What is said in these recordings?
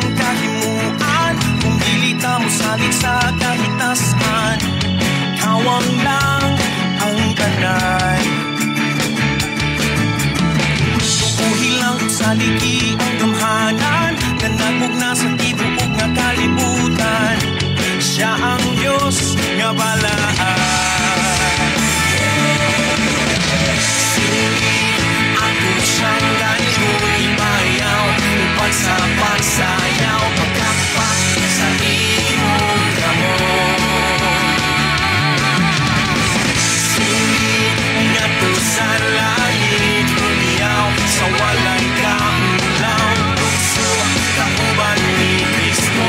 Tanang kahimuan kung dili ta mosalig sa kahitasan. Kawang lang ang tanan. Tuuhi lang saligi ang gamhanan nga nagmugna sa tibuok nga kalibutan. Siya ang Diyos nga balaan. Singit ako siyang daygon ibayaw uban sa pagsayaw pagkapak sa imong kamot. Singit ngadto sa langit humiyaw sa walay kaulaw lukso kauban ni Kristo.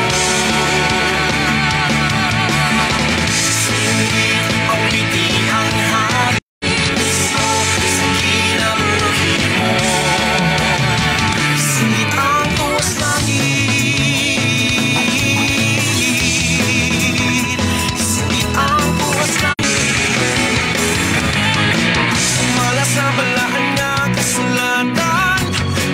Singit awiti ang hari mismo sa kinabuhi mo. Singit ang tuwas langit. Singit ang tuwas langit. Sumala sa balaan nga kasulatan,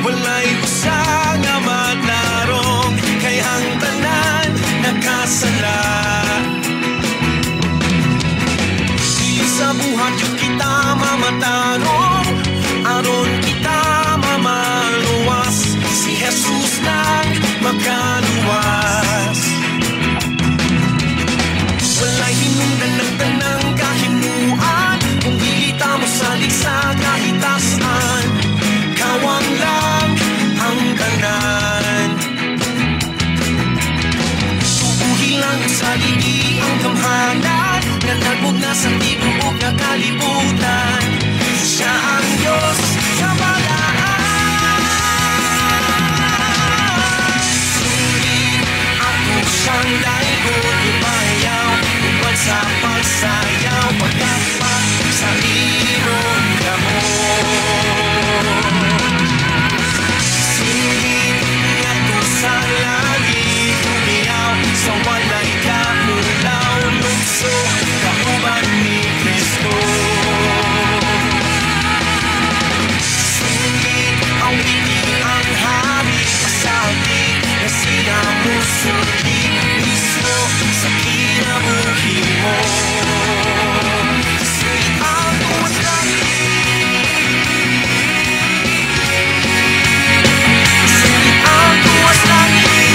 walay usa nga matarong, kay ang tanan nakasala. Dili sa buhat yun kita mamatarong, aron kita mamaluwas, si Jesus lang makaluwas. Walay hinungdan ng tanang kahimuan kung dili ta mosalig sa kahitasan. Kawang lang ang tanan. Tuuhi lang saligi ang gamhanan nga nagmugna sa tibuok nga kalibutan. Siya ang Diyos nga balaan. Singit ako siyang daygon ibayaw uban sa pagsayaw pagkapak sa imong kamot. Singit ngadto sa langit humiyaw sa walay kaulaw lukso kauban ni Kristo. Singit awiti ang hari pasagi nga sila musulti mismo sa kinabuhi mo. Singit ang tuwas langit. Singit ang tuwas langit.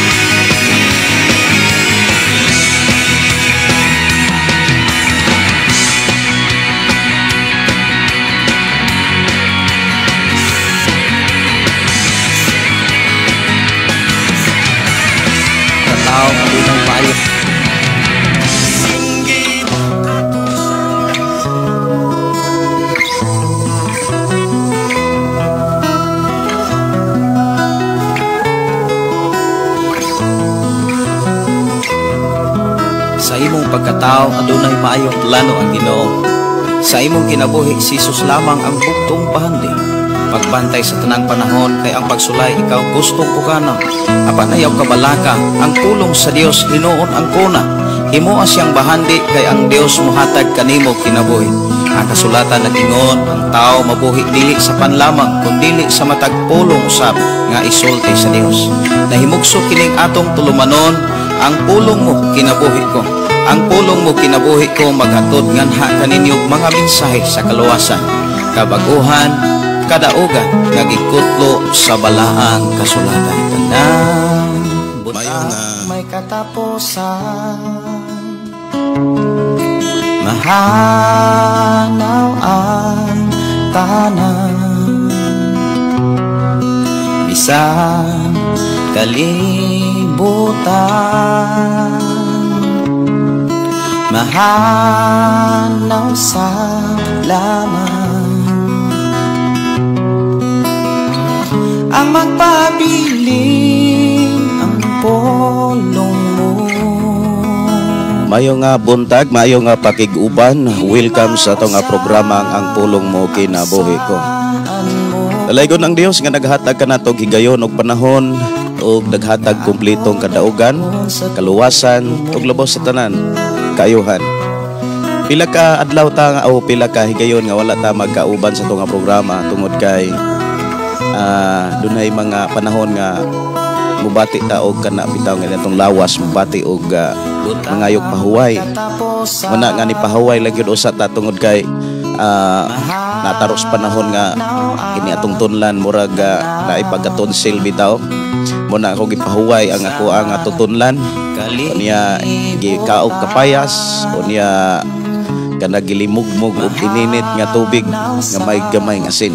Katao adunay maayo. Singgit ato Sa imong pagkatao adunay maayong plano ang Ginoo. Sa imong kinabuhi si Jesus lamang ang bugtong bahandi. Pagbantay sa tanang panahon kay ang pagsulay ikaw gustong pukana. Apan ayaw kabalaka ang pulong sa Dios hinuon ang kuna. Himoa siyang bahandi kay ang Dios mohatag kanimo kinabuhi. Ang kasulatan nag-ingon ang tao mabuhi dili sa panlamang kundili sa matag pulong usab nga isulti sa Dios. Nahimugso kining atong tulumanon ang pulong mo kinabuhi ko. Ang pulong mo kinabuhi ko maghatod nganha kaninyo mga mensahe sa kaluwasan, kabaguhan, kadaugan nga gikutlo sa balaang kasulatan. Tanang Mayo butang nga may katapusan, mahanaw ang tanan, bisan kalibutan, mahanaw sa laman. Ang magpabilin ang pulong mo. Mayo nga buntag, mayo nga pakig-uban. Welcome sa atong nga programa Ang Pulong Mo Kinabuhi Ko. Dalaygon ang Dios nga naghatag kanato higayon og panahon ug naghatag kumpletong kadaugan, kaluwasan ug lubos sa tanan kaayuhan. Pila ka adlaw ta nga o pila ka higayon nga wala ta magkauban sa atong nga programa tungod kay dunay mga panahon nga Mubati ta og kana bitaw nga atong lawas mubati og mangayog pahuway. Muna nga ni pahuway lagi usa ta tungod kay nataros panahon nga kini atong tunlan murag naay pagkatonsil bitaw. Muna ako gipahuway ang ako ang atutunlan. Unya gikaog kapayas, unya kana gilimugmog og ininit nga tubig nga may gamay nga asin.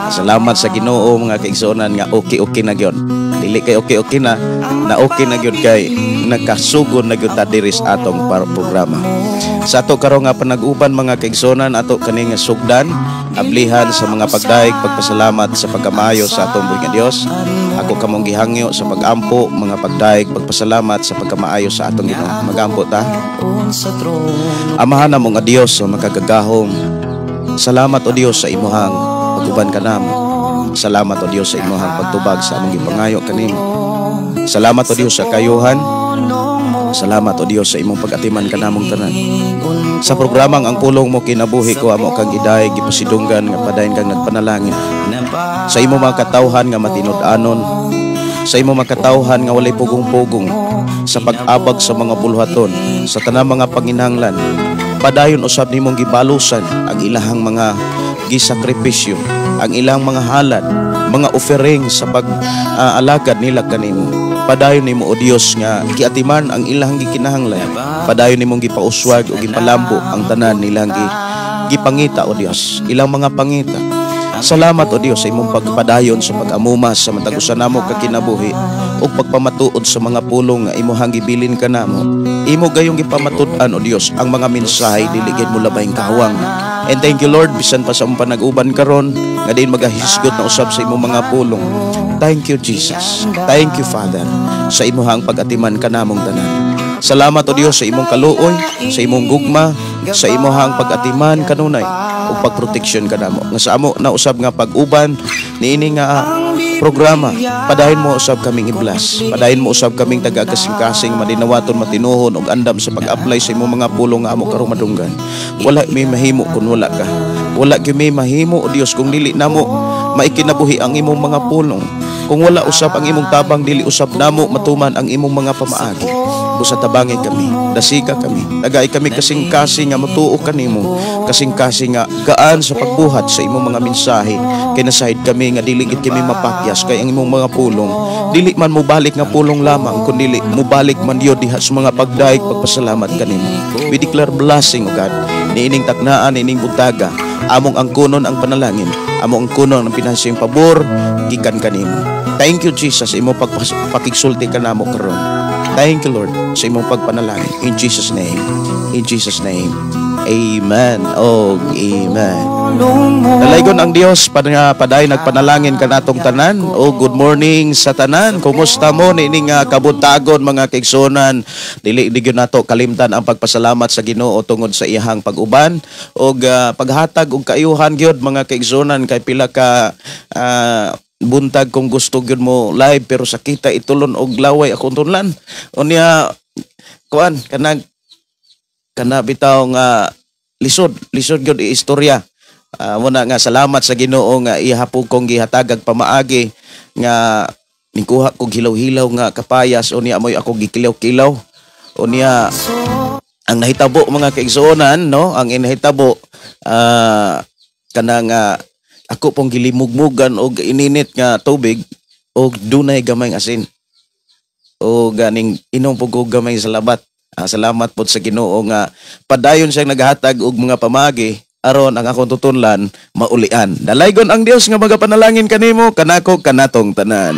Salamat sa Ginoo mga kaigsuonan nga okay-okay na gyud. Dili kay okay-okay na, na okay na gyud kay nakasugod na gyud ta diri sa atong programa. Sa ato karon nga panag-uban mga kaigsuonan, ato kaning sugdan ablihan sa mga pagdayeg pagpasalamat sa pagkamayo sa atong buhi nga Dios. Ako kamong gihangyo sa pagampo mga pagdayeg pagpasalamat sa pagkamaayo sa atong Ginoo. Magampo ta. Amahan namo nga Dios sa makagagahom. Salamat o Dios sa imuhang pag-uban kanamo. Salamat o Dios sa imuhang pagtubag sa among gipangayo kanimo. Salamat o Dios sa kayuhan. Salamat o Dios sa imong pag-atiman kanamong tanan. Sa programang Ang Pulong Mo Kinabuhi Ko, amo kang gidayeg gipasidunggan nga padayon kang nagpanalangin. Sa imo mga katawhan nga matinud-anon, sa imo mga katawhan nga walay pugong-pugong sa pag-abag sa mga buluhaton, sa tanang mga panginahanglan, padayon usab nimong gibalusan ang ilahang mga gisakripisyo, ang ilang mga halad, mga offering sa pag-alagad nila kanimo. Padayon nimo o Dios nga giatiman ang ilang gikinahanglan. Padayon nimong gipauswag o gipalambo ang tanan nilang gipangita o Dios, ilang mga pangita. Salamat o Dios sa imong pagpadayon sa pag-amuma sa matag usa namo ka kinabuhi ug pagpamatuod sa mga pulong nga imuhang gibilin kanamo. Imo gayong gipamatud-an o Dios ang mga mensahe dili gid mo labayng kawang. And thank you Lord bisan pa sa among panag-uban karon nga diin magahisgot na usab sa imong mga pulong. Thank you Jesus. Thank you Father sa imuhang pag-atiman kanamong tanan. Salamat o Dios sa imong kaluoy, sa imong gugma, sa imuhang pag-atiman kanunay ug pagproteksyon kanamo. Nga sa amo na usab nga pag-uban niini nga programa, padayon mo usab kaming i-bless. Padayon mo usab kaming taga-kasing-kasing madinawaton, matinuhon ug andam sa pag-apply sa imong mga pulong nga amo karong madunggan. Wala mi mahimo kun wala ka. Wala gyud mi mahimo o Dios kung dili namo maikinabuhi ang imong mga pulong. Kung wala usab ang imong tabang, dili usab namo matuman ang imong mga pamaagi. Busa tabangi kami, dasiga kami, tagay kami kasing-kasing nga mutuo kanimo, kasing-kasing nga gaan sa pagbuhat sa imong mga mensahe. Kay nasahid kami nga dili gid kami mapakyas kay ang imong mga pulong dili man mobalik nga pulong lamang, kun dili mobalik man diyo diha sa mga pagdayeg pagpasalamat kanimo. We declare blessing o God niining taknaan, niining buntaga. Among angkunon ang panalangin, among angkunon ang pinansiyang pabor gikan kanimo. Thank you Jesus sa imong pagpakigsulti kanamo karon. Thank you Lord sa imong pagpanalangin. In Jesus name. In Jesus name. Amen. Oh, amen. Dalaygon ang Dios paday nagpanalangin kanatong tanan. Oh, good morning sa tanan. Kumusta mo niining kabuntagon mga kaigsuonan? Dili di gyud nato kalimtan ang pagpasalamat sa Ginoo tungod sa iyahang pag-uban og paghatag og kaayuhan gyud mga kaigsuonan kay pila ka buntag kung gusto gyud mo live pero sakita itulon og laway akong tunlan. Unya kuan kanang kana bitaw nga lisod gyud istorya. Muna nga salamat sa Ginoo nga iha po kong gihatagag pamaagi nga nikuha kog hilaw-hilaw nga kapayas unya amoy ako gikilaw-kilaw. Unya ang nahitabo mga kaigsuonan, no, ang inahitabo kanang ako pong gilimugmugan og ininit nga tubig og dunay gamay asin. O ganing inom pug og gamay sa labat. Salamat pod sa Ginoo nga padayon siyang naghatag og mga pamagi aron ang akong tutunlan maulian. Dalaygon ang Dios nga magapanalangin kanimo, kanako, kanatong tanan.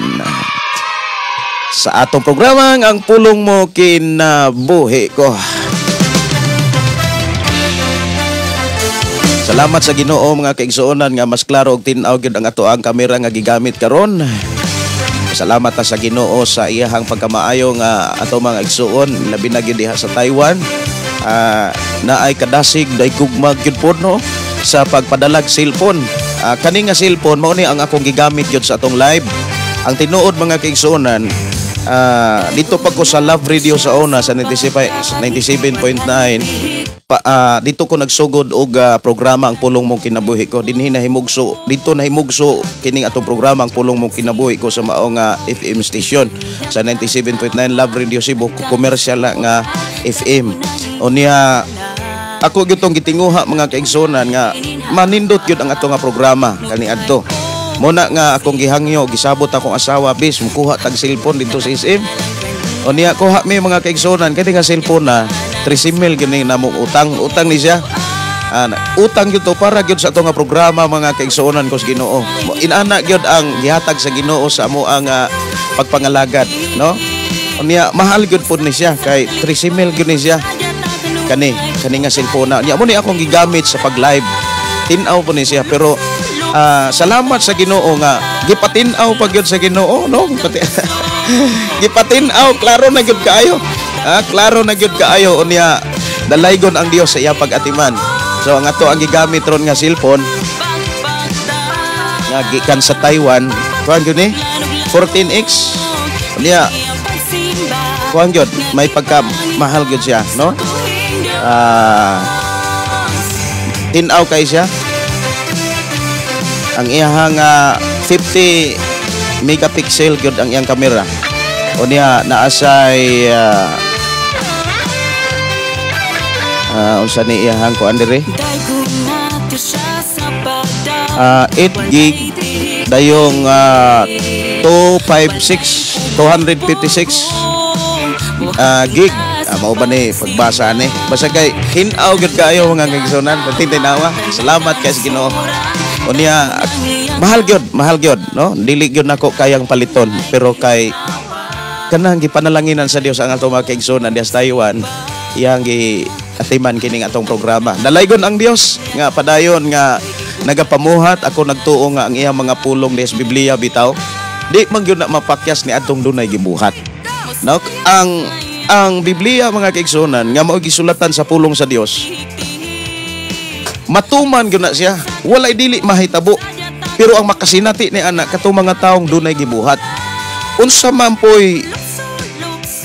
Sa atong programang Ang Pulong Mo Kinabuhi Ko. Salamat sa Ginoo mga kaigsuonan nga mas klaro og tin-aw gyud ang ato ang kamera nga gigamit karon. Salamat ta sa Ginoo sa iyahang pagkamaayo nga ato mga igsuon labi na gyud diha sa Taiwan. Naay kadasig day gugma gyud pod no sa pagpadalag cellphone. Kani nga cellphone mao ni ang akong gigamit gyud sa atong live. Ang tinuod mga kaigsuonan, dito pa ko sa Love Radio sa una sa 97.9. Dito ko nagsugod og programa Ang Pulong Mo Kinabuhi Ko. Dinhi nahimugso, dito nahimugso kining atong programa Ang Pulong Mo Kinabuhi Ko sa mao nga FM station sa 97.9 Love Radio Cebu, commercial na nga FM. Unya ako gyud tong gitinguha, mga kaigsunan, nga manindot gyud ang ato nga programa kaniadto. Muna nga akong gihangyo, gisabot akong asawa, "Bis, mukuha tag cellphone dito sa SM." Unya kuha mi, mga kaigsunan, kay nga cellphone na 13,000 gini namo utang, utang ni siya. Utang gyud to para gyud sa ato nga programa, mga kaigsuonan ko sa Ginoo. Inana gyud ang gihatag sa Ginoo sa amo ang pagpangalagad, no? Unya mahal gyud pud ni siya kay 13,000 gyud ni siya. Kani kani nga cellphone na. Unya mo ni akong gigamit sa pag-live. Tin-aw po ni siya pero salamat sa Ginoo nga gipatin-aw pa gyud sa Ginoo, no? Gipatin-aw, klaro na gyud kaayo. Klaro na gyud kaayo. Unya dalaygon ang Dios sa iya pag-atiman. So ang ato ang gigamit ron nga cellphone nga gikan sa Taiwan, kuan gyud ni 14X. Unya kuan gyud, may pagka mahal gyud siya, no? Tin-aw kay siya. Ang iyahang 50 megapixel gyud ang iyang kamera. Unya naasay unsa ni iyahang kuan diri? 8 gig dayong 256 256 gig. Mao ba ni pagbasa ni? Basta kay hin-aw gyud kaayo, mga kaigsunan, pagtinawa. Salamat kay sa Ginoo. Unya mahal gyud, mahal gyud, no? Dili gyud nako kayang paliton, pero kay kanang gipanalanginan sa Dios ang atong mga kaigsunan diha sa Taiwan, iyang gi atiman kining atong programa. Dalaygon ang Dios nga padayon nga nagapamuhat. Ako nagtuo nga ang iyang mga pulong diha sa Biblia bitaw di man gyud na mapakyas ni atong dunay gibuhat. No? Ang Biblia, mga kaigsunan, nga mao gisulatan sa pulong sa Dios, matuman gyud na siya. Walay dili mahitabo. Pero ang makasinati ni ana katong mga taong dunay gibuhat. Unsa man poy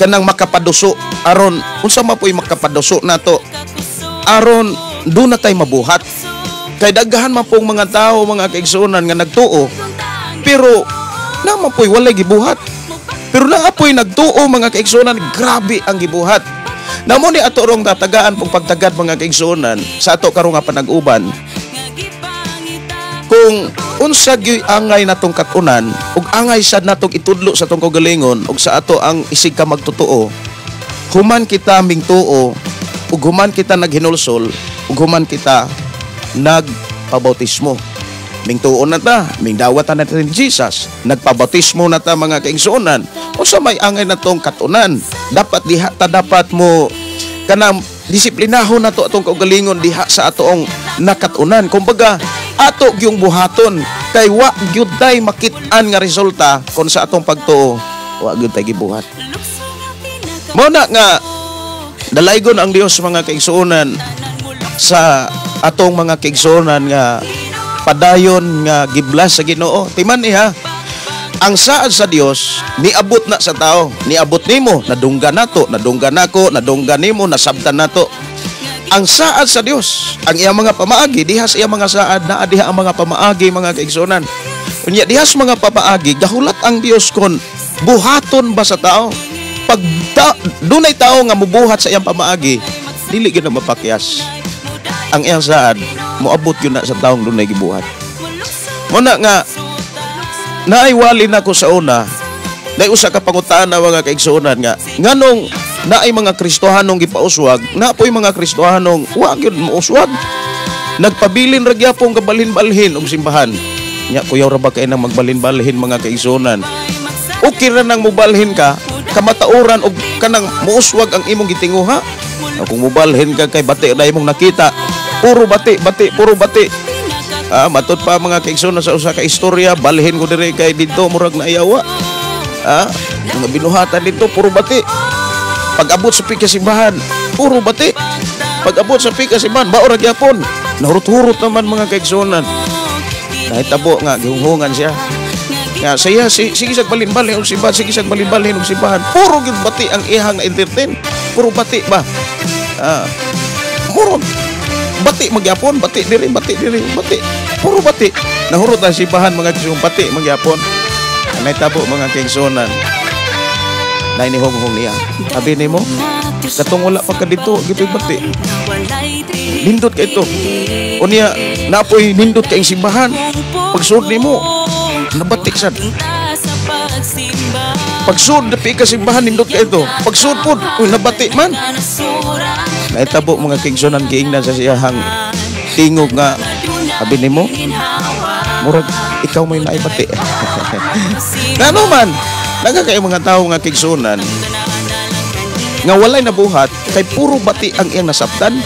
kanang makapaduso aron, unsa man poy makapaduso nato aron doon na tay mabuhat? Kay daghan man pong mga tao, mga kaigsuonan, nga nagtuo pero naman po'y walay gibuhat. Pero naa po'y nagtuo, mga kaigsuonan, grabe ang gibuhat. Namo ni ato rong tatagaan pong pagtagad, mga kaigsuonan, sa ato karong nga panag-uban kung unsa gyuy angay natong kat-unan ug angay sad natong itudlo sa atong kaugalingon ug sa ato ang isig ka magtotoo human kita mingtuo ug human kita naghinulsol ug human kita nagpabautismo. Mingtuo na ta, mingdawat na natin ni Jesus, nagpabautismo na ta, mga kaigsuonan. Unsa may angay natong kat-unan? Dapat diha ta, dapat mo kanang disiplinahon nato atong kaugalingon diha sa atoong nakatunan. Kumbaga ato gyung buhaton kay wa gyud tay makit-an nga resulta kon sa atong pagtuo wa gyud tay gibuhat. Mo na nga dalaygon ang Dios, mga kaigsuonan, sa atong mga kaigsuonan nga padayon nga giblas sa Ginoo. Timan iha, ang saad sa Dios niabot na sa tao, niabot nimo, nadunggan nato, nadunggan nako, nadunggan nimo, nasabtan nato ang saad sa Dios, ang iyang mga pamaagi. Diha sa iyang mga saad, naa diha ang mga pamaagi, mga kaigsuonan. Unya diha sa mga pamaagi, gahulat ang Dios kon buhaton ba sa tao. Pag dunay tao nga mubuhat sa iyang pamaagi, dili gyud na mapakyas ang iyang saad. Moabot gyud na sa taong dunay gibuhat. Mo na nga naay wali nako sa una, naay usa ka pangutana, mga kaigsuonan, nga nganong naay mga Kristohanong gipauswag, naa poy mga Kristohanong wa gyud mouswag, nagpabilin ra gyapon kabalhin-balhin og simbahan? Nya kuyaw ra ba kay nang magbalhin-balhin, mga kaigsuonan? Okay ra nang mobalhin ka kamataoran og kanang muuswag ang imong gitinguha. Kung mobalhin ka kay bati na imong nakita, puro bati, bati, puro bati. Matud pa, mga kaigsuonan, sa usa ka istorya, balhin ko diri kay didto murag naayawa. Mga binuhatan dito puro bati. Pag-abot sa pika simbahan, puro bati. Pag-abot sa pika simbahan, bao ra gyapon. Nahurot-hurot naman, mga kaigsuonan. Nahitabo nga gihunghungan siya. Nga saya si sige sag balin-balhin og simbahan, sige sag balin-balhin og simbahan. Puro gyud bati ang iyang na entertain. Puro bati ba? Murag bati magyapon, bati diri, bati diri, bati. Puro bati. Nahurot ang simbahan, mga kaigsuonan, bati magyapon. Ang nahitabo, mga kaigsuonan, na inihonghong niya. Sabi nimo, katong wala pa ka dito, gito'y bati. Nindot kay ito. Unya, napoy nindot kay simbahan. Pagsuod nimo, nabati sad. Pagsuod, napi ka simbahan, nindot kay ito. Pagsuod pod, uy, nabati man. Naitabo, mga kaigsuonan, giingnan sa siyahang tingog nga, abi nimo, murag ikaw may naibati. Ngano man, naga kay mga tao nga kaigsuonan, nga walay nabuhat, kay puro bati ang iyang nasabtan.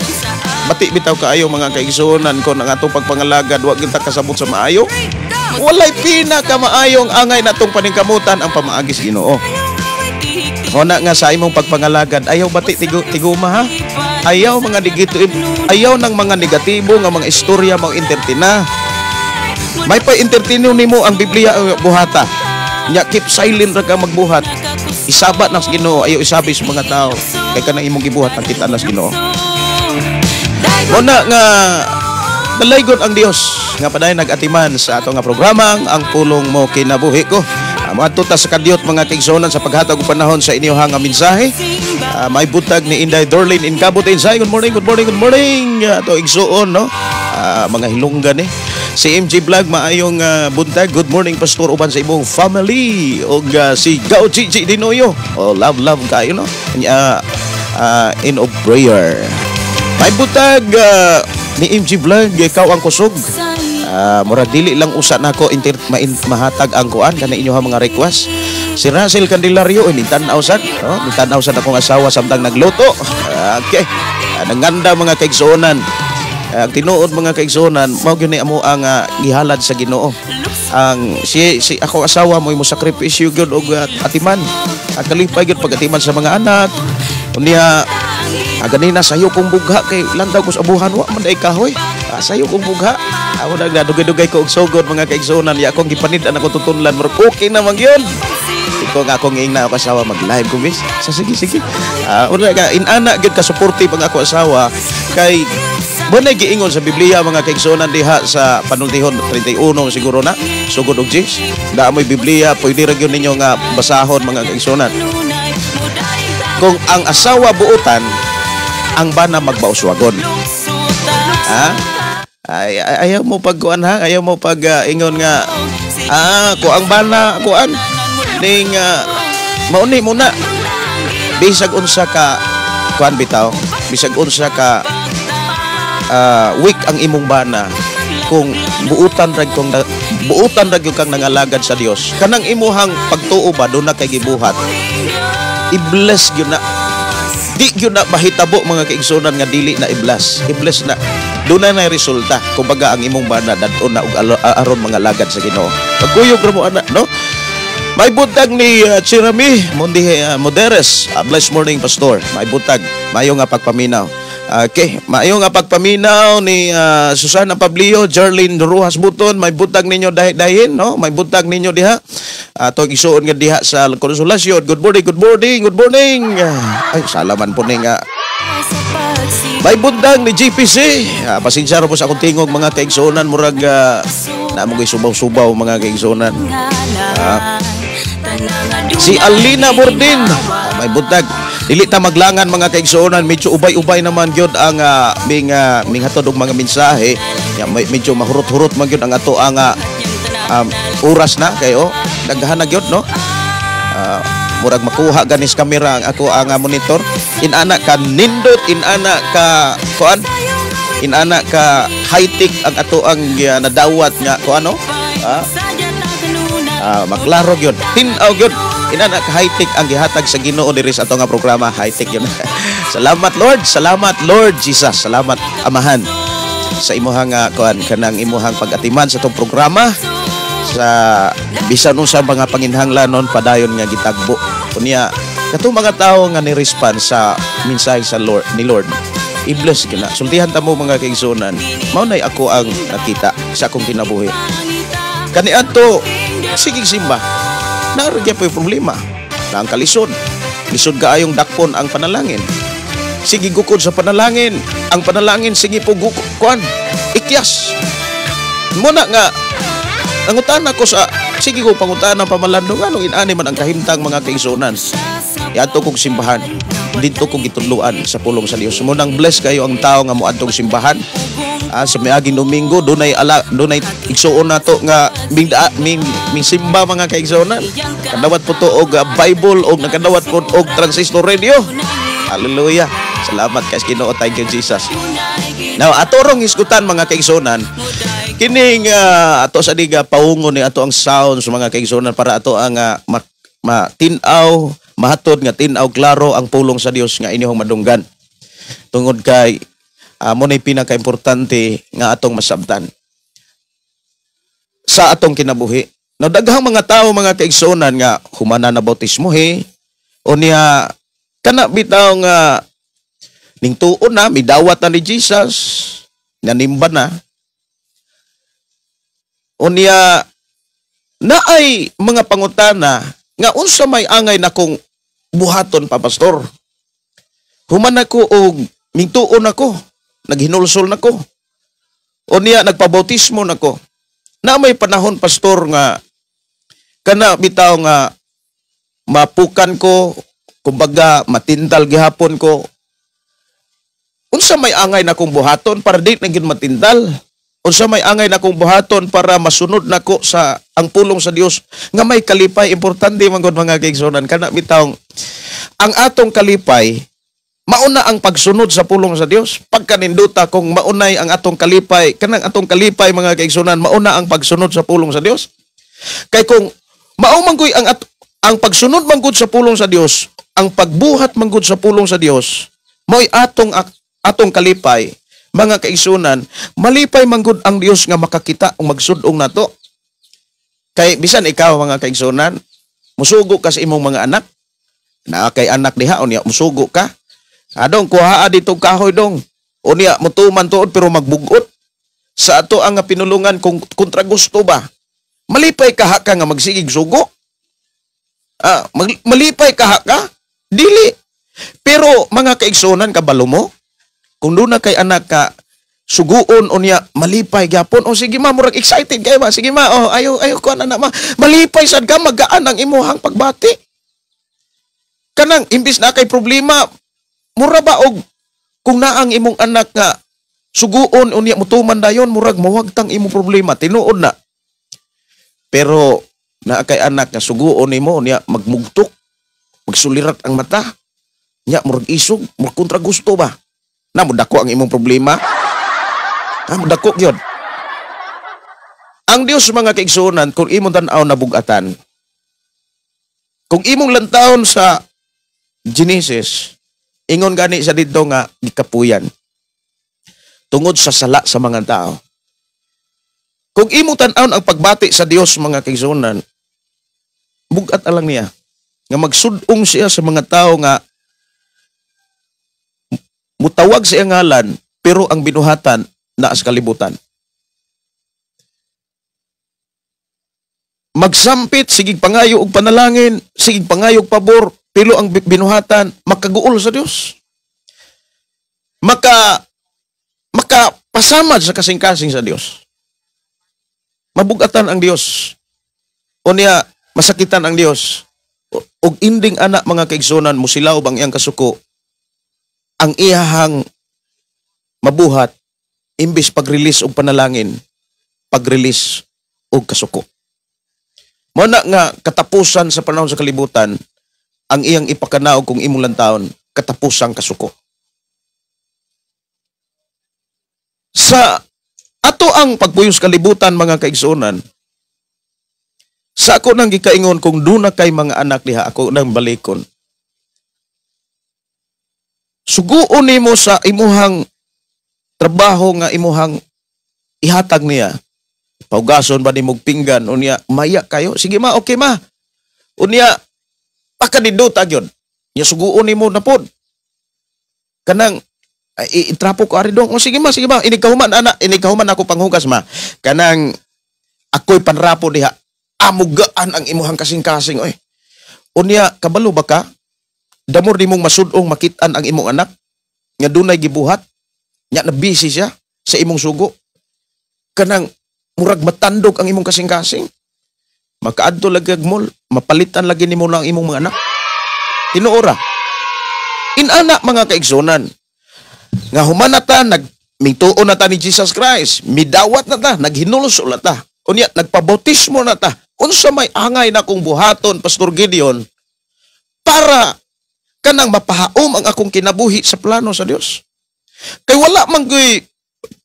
Bati bitaw kaayo, mga kaigsuonan, kon ang atong pagpangalagad wa kita kasabot sa maayo. Walay pinakamaayong angay natong paningkamutan ang pamaagi sa Ginoo. Huna nga sa imong pagpangalagad, ayaw bati tiguma ha. Ayaw mga negative, ayaw ng mga negatibo nga mga istorya mga entertain. May pa entertain nimo ang Biblia buhata. Nya keep silent ra ka magbuhat. Isaba na sa Ginoo, ayaw isabi sa mga tao kay kanang imong gibuhat ang kita na sa Ginoo. Muna nga dalaygon ang Dios nga padayon nag-atiman sa ato nga programa Ang Pulong Mo Kinabuhi Ko. Moadto ta sa kadiyot, mga kaigsuonan, sa paghatag og panahon sa inyong nga mensahe. May butag ni Inday Dorlin in Cabot Insay. Good morning, good morning, good morning. Ato igsuon, no? Mga hilonggan eh. Si MG Vlog, maayong buntag. Good morning, Pastor, uban sa imong family. Og si Gao Gigi Dinoyo. Oh, love, love kayo, no? In of prayer. May butag ni MG Vlog, ikaw ang kusog. Murag dili lang usa nako mahatag ang kuan kana inyo mga request. Si Russell Candelario ni tan-aw sad, no? Ni tan-aw sad akong asawa samtang nagluto. Okay. Nanganda, mga kaigsuonan. Ang tinuod, mga kaigsuonan, mao gyud ni amo ang gihalad sa Ginoo. Ang si si akong asawa mo mo sakripisyo gyud og atiman. Ang kalipay gyud pag-atiman sa mga anak. Unya ganina sayo kong bugha kay landaw ko sa abuhan, wa man day kahoy. Sayo kong bugha. Ako nagdugay-dugay ko og sugod, mga kaigsuonan, ya akong gipanid-an ako tutunlan, murag okay na man gyud. Iko nga akong ingna ako asawa, mag-live ko bis. Sa sige sige. Una ka inana gyud ka suporte pag ako asawa kay Bunay giingon sa Biblia, mga kaigsuonan, diha sa Panultihon 31 siguro na sugod og Jis. Daa mo'y Biblia, pwede ra gyud ninyo nga basahon, mga kaigsuonan. Kung ang asawa buutan, ang bana magbauswagon. Ha? Ay, ayaw mo pagkuan ha, ayaw mo pag ingon nga ko ang bana kuan ning mauni muna bisag unsa ka kuan bitaw, bisag unsa ka weak ang imong bana, kung buutan ra gyud kang nangalagad sa Dios, kanang imuhang pagtuo ba doon na kay gibuhat, i-bless gyud na. Di gyud na mahitabo, mga kaigsuonan, nga dili na i-bless. I-bless na, doon na resulta. Kumbaga ang imong bana dadon na og aron mga lagad sa Ginoo. Pagkuyog ra mo ana, no? May buntag ni Chirami Mundi Moderes. Blessed morning, Pastor. May buntag. Mayo nga pagpaminaw. Okay, maayo nga pagpaminaw ni Susana Pablio, Jerlyn Rojas Buton, may buntag ninyo dahin, no? May buntag ninyo diha. Ato isuon nga diha sa Konsolasyon. Good morning, good morning, good morning. Ay, salaman po ni nga. May buntag ni GPC. Pasensya ra po sa akong tingog, mga kaigsuonan, murag na mo subaw-subaw, mga kaigsuonan. Si Alina Bordin, may buntag. Dili ta maglangan, mga kaigsuonan, medyo ubay-ubay naman gyud ang minghatod og mga mensahe. Ya, medyo mahurot-hurot man gyud ang ato ang oras na kayo. Daghan na gyud, no? Murag makuha ganis kamera ang ako ang monitor. Inana ka nindot, inana ka kuan, inana ka high-tech ang ato ang nadawat nga kuan, no? Maklaro gyud, tin-aw gyud. Inana ka high-tech ang gihatag sa Ginoo diri sa ato nga programa, high-tech yun. Salamat Lord, salamat Lord Jesus, salamat Amahan sa imuhang kuan kanang imuhang pag-atiman sa atong programa sa bisan unsa mga panginhanglanon padayon nga gitagbo. Unya katong mga tawo nga ni-respond sa mensahe sa Lord ni Lord, i-bless gyud na. Sultihan ta mo, mga kaigsuonan, mao nay ako ang nakita sa akong kinabuhi. Kaniadto sige simba. Naa ra po'y problema. Na ang kalisod. Lisod kaayong dakpon ang panalangin. Sige gukod sa panalangin. Ang panalangin sige po gukod kuan. Ikyas. Muna nga nangutana ko sa sige ko pangutana pamalandong anong inani man ang kahimtang, mga kaigsuonan. Iadto kog simbahan. Didto ko gitudloan sa pulong sa Dios. Munang bless kayo ang tao nga moadtong simbahan. Sa miaging Domingo dunay ala dunay igsuon nato nga ming, ming, ming simba, mga kaigsuonan. Kadawat po to og Bible og nakadawat po og transistor radio. Hallelujah. Salamat kay Ginoo. Thank you, Jesus. Now, ato rong hisgutan, mga kaigsuonan, kining ato sa diga paungon ni ato ang sounds, mga kaigsuonan, para ato ang matin-aw, mahatod nga tin-aw klaro ang pulong sa Dios nga inyong madunggan. Tungod kay mo na'y pinakaimportante nga atong masabtan sa atong kinabuhi. Now, daghang mga tao, mga kaigsuonan, nga humana na bautismo he, o niya kana bitaw nga ning tuon na midawat na ni Jesus, nanimba na. O niya naay mga pangutana nga unsa may angay na kong buhaton pa, pastor. Human ako og mingtuon ako, naghinulsol nako. O niya nagpabautismo nako. Na may panahon, pastor, nga kana bitaw nga mapukan ko, kumbaga matintal gihapon ko. Unsa may angay na kong buhaton para di na gyud matintal? Unsa may angay na kong buhaton para masunod nako sa ang pulong sa Dios nga may kalipay? Importante man gud, mga kaigsuonan, kana bitaw ang atong kalipay mauna ang pagsunod sa pulong sa Dios. Pagkaninduta kung maunay ang atong kalipay, kanang atong kalipay, mga kaigsuonan, mauna ang pagsunod sa pulong sa Dios. Kay kung mao man koy ang pagsunod man gud sa pulong sa Dios, ang pagbuhat man gud sa pulong sa Dios, mao'y atong kalipay, mga kaigsuonan, malipay man gud ang Dios nga makakita o magsudong nato. Kay bisan ikaw, mga kaigsuonan, musugo ka sa imong mga anak, naa kay anak diha, unya musugo ka. Adong kuhaa dito kahoy dong. Unya mutuman tuod pero magbugot. Sa ato ang pinulungan kung kontra gusto ba. Malipay kaha ka nga magsigig sugo? Malipay kaha ka? Dili. Pero mga kaigsuonan, kabalo mo, kung doon na kay anak ka, suguon unya malipay gyapon, o sige ma, murag excited kay ma, sige ma, oh ayo ayo ko anak ma, malipay sad ka, magaan ang imuhang pagbati. Kanang imbis na kay problema, mura ba og kung naang imong anak nga suguon unya mutuman dayon, murag mawagtang imong problema, tinuod na. Pero naa kay anak nga suguon nimo unya magmugtok, magsulirat ang mata nya, murag isog, murag kontra gusto ba na, mudako ang imong problema. Mudako gyud. Ang Dios, mga kaigsuonan, kung imong tan-aw na bugatan, kung imong lantawon sa Genesis, ingon gani sa didto nga gikapuyan tungod sa sala sa mga tao. Kung imong tan-awon ang pagbati sa Dios, mga kaigsuonan, bugat alang niya nga magsudong siya sa mga tao nga mutawag sa iyang ngalan pero ang binuhatan naa sa kalibutan. Magsampit, sigig pangayo og panalangin, sigig pangayo og pabor, pero ang binuhatan makaguol sa Dios. Makapasamad sa kasing-kasing sa Dios. Mabugatan ang Dios. O niya, masakitan ang Dios. Og inding anak, mga kaigsunan, musilaw bang iyang kasuko, ang iyahang mabuhat, imbis pag-release og panalangin, pag-release og kasuko. Mao na nga katapusan sa panahon sa kalibutan, ang iyang ipakanaog kung imong lantawon, katapusang kasuko. Sa ato ang pagpuyos kalibutan, mga kaigsuonan, sa ako nang gikaingon, kung duna kay mga anak diha, ako nang balikon. Suguon nimo sa imuhang trabaho nga imuhang ihatag niya. Paugason ba nimog pinggan, unya maya kayo, sige ma, okay ma. Unya pakanindota gyud. Nya suguon nimo na pod. Kanang itrapo ko ari dong. O sige ma, sige ma, inig kahuman ana, inig kahuman ako panghugas ma. Kanang ako'y panrapo diha. Amugaan ang imuhang kasing-kasing oy. Unya kabalo ba ka? Damor nimong masudong makit-an ang imong anak. Nga dunay gibuhat, nya na busy siya sa imong sugo. Kanang murag matandog ang imong kasing-kasing. Makaadto lagi kag mall, mapalitan lagi nimo lang imong mga anak. Tinuora. Inana mga kaigsunan, nga human na ta, nagmituo na ta ni Jesus Christ, midawat na ta, naghinulsol na ta, unya nagpabautismo na ta. Unsa may angay na kong buhaton, Pastor Gideon, para kanang mapahaom ang akong kinabuhi sa plano sa Dios? Kay wala man gyud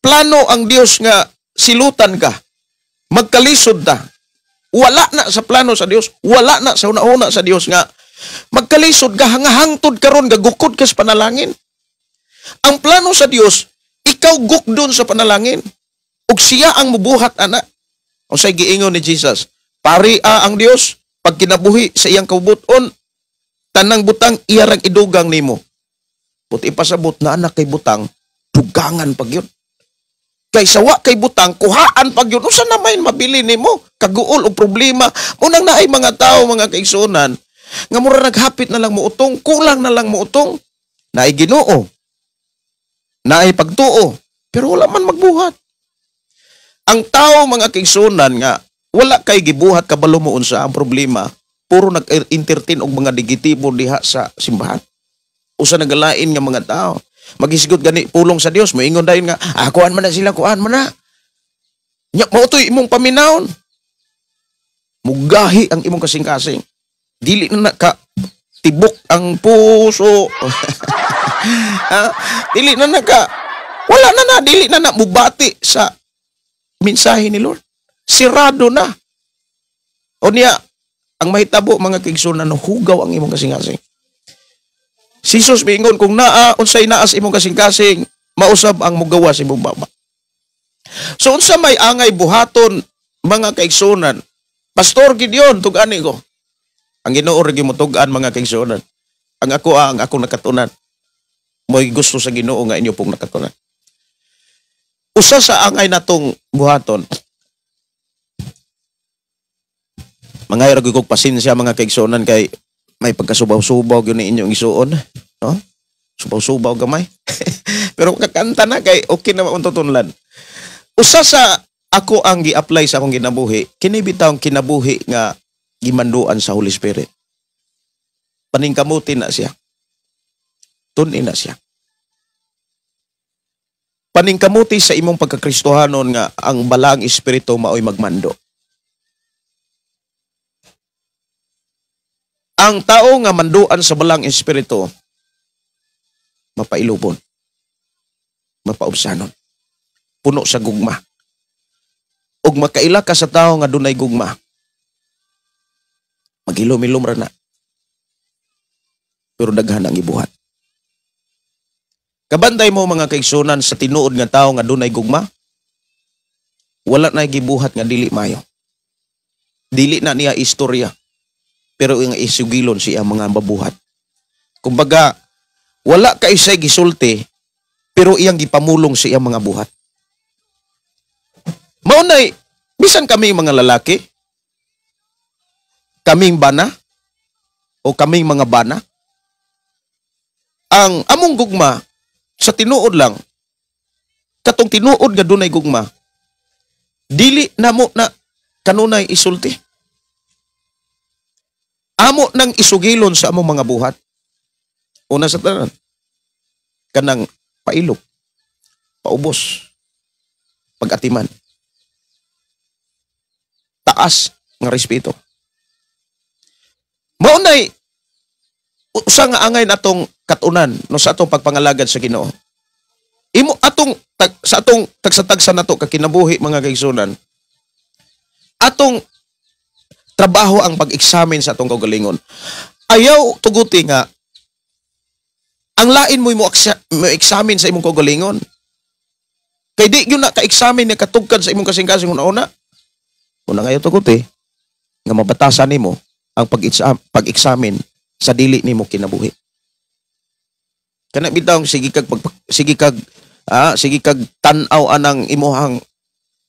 plano ang Dios nga silutan ka, magkalisod ta. Wala na sa plano sa Dios, wala na sa una-una sa Dios nga magkalisod ka, hangtod karon gagukod ka sa panalangin. Ang plano sa Dios, ikaw gukdon sa panalangin. Ug siya ang mubuhat ana. Unsay giingon ni Jesus? Pari ang Dios pag kinabuhi sa iyang kaubuton, tanang butang iyarang idugang nimo. But ipasabot na anak kay butang, dugangan pag yun. Kay sawa kay butang, kuhaan pag yun. Usa na may mabili nimo, kaguol o problema. Unang naay mga tao, mga kaigsunan, nga mura naghapit na lang muutong, kulang na lang muutong. Naay Ginoo, naay pagtuo, pero wala man magbuhat. Ang tao, mga kaigsunan, nga wala kay gibuhat kabalo mo unsa ang problema, puro nag-entertain og mga negatibo diha sa simbahan. Usa nagalain nga mga tao. Magisgot gani pulong sa Dios, moingon dayon nga, kuan man na sila, kuan man na. Nya mao toy imong paminawon. Mugahi ang imong kasing-kasing. Dili na ka tibok ang puso. Dili na na ka, wala na na, dili na na mubati sa mensahe ni Lord. Sirado na. O niya, ang mahitabo mga kaigsunan, hugaw ang imong kasing-kasing. Si Jesus miingon, kung naa, unsay naas imong kasing-kasing, mausab ang mugawa sa imong baba. So unsa may angay buhaton mga kaigsunan? Pastor Gideon, tug-ani ko. Ang Ginoo ra gyud motug-an mga kaigsunan. Ang ako ang akong nakatunan. Mo'y gusto sa Ginoo nga inyo pong nakatunan. Usa sa angay natong buhaton, mangay ra gyud kog pasensya mga kaigsunan kay may pagkasubaw-subaw gyud ni inyong isuon, no? Subaw-subaw gamay. Pero kakanta na kay okay na maong tutunlan. Usa sa ako ang gi-apply sa akong kinabuhi, kini bitawng kinabuhi nga gimanduan sa Holy Spirit. Paningkamuti na siya. Tun-in na siya. Paningkamuti sa imong pagkakristohanon nga ang balaang espiritu maoy magmando. Ang tao nga manduan sa balaang espiritu, mapailubon, mapaubsanon, puno sa gugma. Ug makaila ka sa tao nga dunay gugma, maghilom-hilom ra na. Pero daghan ang ibuhat. Kabantay mo mga kaigsunan sa tinuod nga tao nga dunay gugma, wala na gibuhat nga dili mayo. Dili na niya istorya, pero ang isugilon siya mga mabuhat. Kumbaga, wala ka isay gisulti, pero iyang gipamulong sa iyang mga buhat. Maunay, bisan kami mga lalaki, kaming bana, o kaming mga bana, ang among gugma, sa tinuod lang, katong tinuod nga dunay gugma, dili namo na kanunay isulti. Amo nang isugilon sa among mga buhat. Una sa tanan, kanang pailok, paubos, pag-atiman, taas nga respeto. Maunay, usa nga angay natong katunan no sa atong pagpangalagad sa Ginoo. Imo atong sa atong tagsa-tagsa nato ka kinabuhi mga kaigsunan. Atong trabaho ang pag-examine sa atong kaugalingon. Ayaw tuguti nga ang lain mo mo examine sa imong kaugalingon. Kay di gyud na ka-examine ni katugkad sa imong kasing-kasing una-una. Una ngayon tuguti nga mabatasan nimo ang pag-examine sa dili nimo kinabuhi. Kana bitaw sige kag tan-aw anang imuhang